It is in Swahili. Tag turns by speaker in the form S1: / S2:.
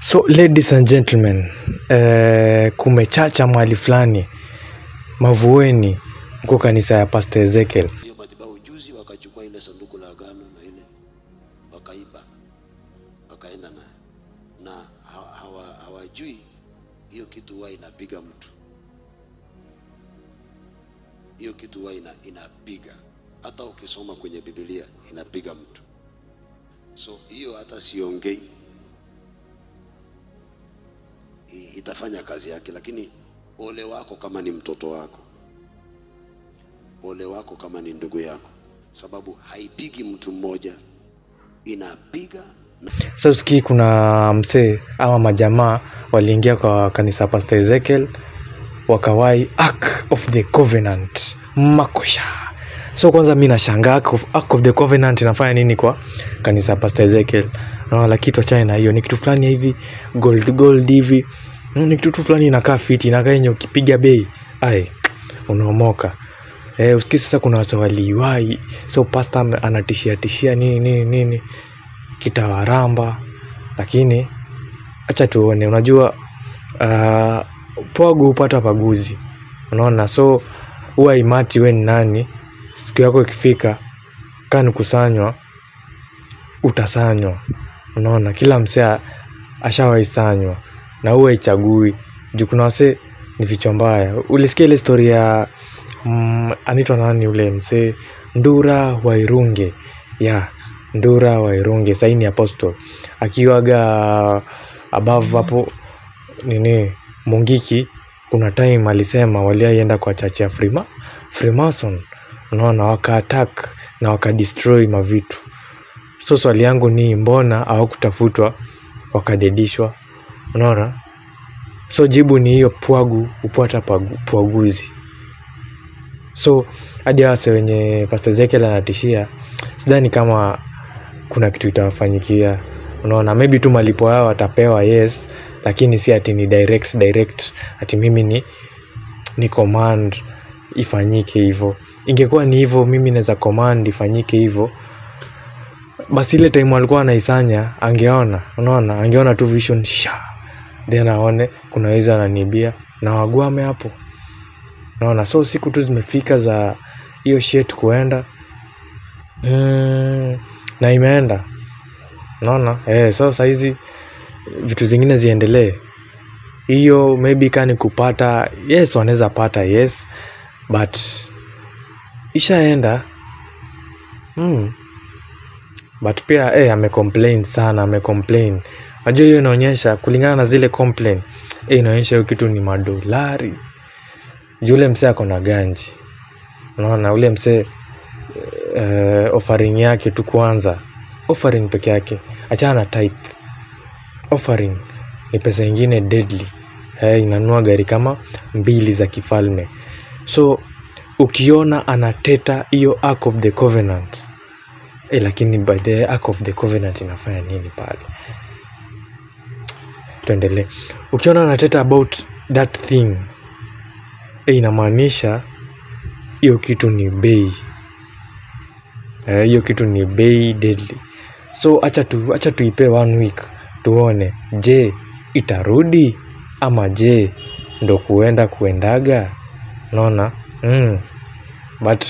S1: So ladies and gentlemen, kumechacha mahali fulani Mavueni huko kanisa ya Pastor Ezekiel.
S2: Hiyo madhabahu juzi wakachukua ile sanduku la agano na ile wakaiba, wakaenda nayo, na hawajui hiyo kitu huwa inapiga mtu. Hiyo kitu huwa inapiga, hata ukisoma kwenye Biblia inapiga mtu. So hiyo hata siongei, itafanya kazi yake, lakini ole wako kama ni mtoto wako, ole wako kama ni ndugu yako, sababu haipigi mtu mmoja, inapiga.
S1: Sasa usikii kuna msee ama majamaa waliingia kwa kanisa Pastor Ezekiel wakawai Ark of the Covenant makosha. So kwanza mimi nashangaa Ark of the Covenant inafanya nini kwa kanisa Pastor Ezekiel? Naona la kitu achana na hiyo, ni kitu fulani hivi gold hivi, ni kitu fulani inakaa fiti, inakaa yenye ukipiga bei ai unaomoka. Usikii sasa kuna watu waliwahi, so pastor anatishia tishia nini nini nini kitawaramba, lakini acha tuone. Unajua pwagu hupata paguzi, unaona. So huwa imati we ni nani, siku yako ikifika kani kusanywa utasanywa, unaona. Kila msee ashawaisanywa na huwa ichagui juu kuna wase ni vichwa mbaya. Ulisikia ile story ya anaitwa nani ule msee, Ndura Wairunge? Ya Ndura Wairunge saini apostle, akiwaga above hapo nini Mungiki, kuna time alisema waliaienda kwa church ya Freemason, unaona, waka attack na waka destroy mavitu. So swali yangu ni mbona hawakutafutwa wakadedishwa, unaona? So jibu ni hiyo, pwagu upata pwaguzi. So hadi wase wenye Pastor Ezekiel anatishia, sidhani kama kuna kitu itawafanyikia, unaona. Maybe tu malipo yao watapewa, yes, lakini si ati ni direct ati mimi ni command ifanyike hivyo. Ingekuwa ni hivyo, mimi naweza command ifanyike hivyo, basi ile time alikuwa anaisanya angeona, unaona, angeona tu vision sha, then aone kuna wezi ananibia na wagwame hapo, unaona. So siku tu zimefika za hiyo shit kuenda, na imeenda, unaona. So saizi vitu zingine ziendelee. Hiyo maybe kani kupata, yes, wanaweza pata, yes, but ishaenda. But pia amecomplain sana, amecomplain. Unajua hiyo inaonyesha kulingana na zile complain, inaonyesha hiyo kitu ni madolari. Yule msee ako na ganji, unaona. Ule msee offering yake tu kwanza, offering peke yake, achana na tithe, offering ni pesa nyingine deadly. Inanunua gari kama 2 za kifalme. So ukiona anateta hiyo Ark of the Covenant, lakini by the Ark of the Covenant inafanya nini pale? Tuendelee. Ukiona anateta about that thing, inamaanisha hiyo kitu ni bei. Hiyo kitu ni bei deadly. So acha tuipe 1 week tuone, je itarudi ama je ndo kuenda kuendaga, unaona. But